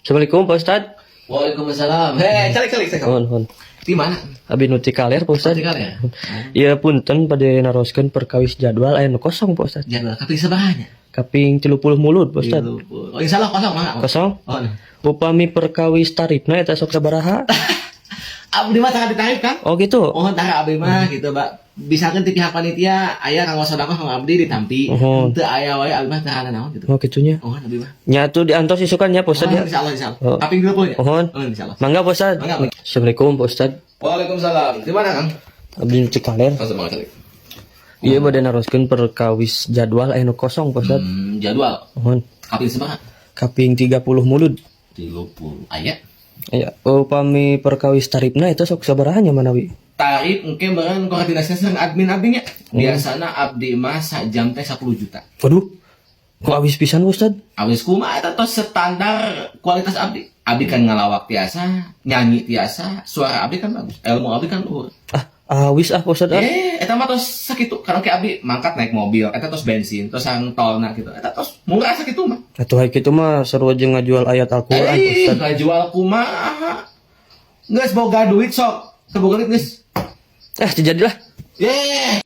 Assalamualaikum, Pak Ustad. Waalaikumsalam. Hei, calik calik calik. Mohon, mohon. Di mana? Abi nu ti kaler, Pak Ustad. Di kaler ya? Iya, punten, bade naroskeun perkawis jadwal aya nu kosong, Pak Ustad. Jadwal kaping sabaraha nya? Kaping 30 Mulud, Pak Ustad. Oh, insya Allah kosong, mangga. Kosong? Oh, nah. Upami perkawis tarifna eta sok sabaraha? Abdi mah tara ditarif kan? Oh, gitu. Oh, tara abdi mah gitu, Mbak. Misalkan ti pihak panitia aya kanggo sedekah kanggo abdi, ditampi. Oh. Teu aya wae, abdi mah tara naon gitu. Oh, kitu nya. Oh, abdi mah. Nya tuh diantos isukan nya, Pak Ustad, Oh, ya. insyaallah, insyaallah. Oh. Kaping 20 nya. Mohon. Oh, insyaallah. Mangga, Pak Ustad. Mangga, Pak. Assalamualaikum, Pak Ustad. Waalaikumsalam. Di mana, Kang? Abdi nu ti kaler. Langsung banget calik. Iya, bade naroskeun perkawis jadwal aya nu kosong, Pak Ustad. Jadwal Mohon. Kaping sabaraha? Kaping 30 Mulud. 30. Aya. Ya, upami perkawis tarifna itu sok sabaraha nya manawi? Tarif mungkin meureun koordinasinya sareng admin abdi nya. Biasana abdi mah jam teh 10 juta. Waduh. Kok awis pisan, Pak Ustad? Awis kumaha, eta tos standar kualitas abdi. Abdi kan ngalawak tiasa, nyanyi tiasa, suara abdi kan bagus, ilmu abdi kan luhur. Ah, awis ah, Pak Ustad ah. Eh, eta mah tos sakitu. Karena kayak abdi mangkat naik mobil, eta tos bensin, tos sareng tolna gitu. Eta tos murah sakitu mah. Atuh haik itu mah seru aja ngajual ayat Al-Qur'an, Pak Eh, Ustad. ngajual kumaha? Geus boga duit sok. Teu boga duit geus. Eh, jadilah. Ye.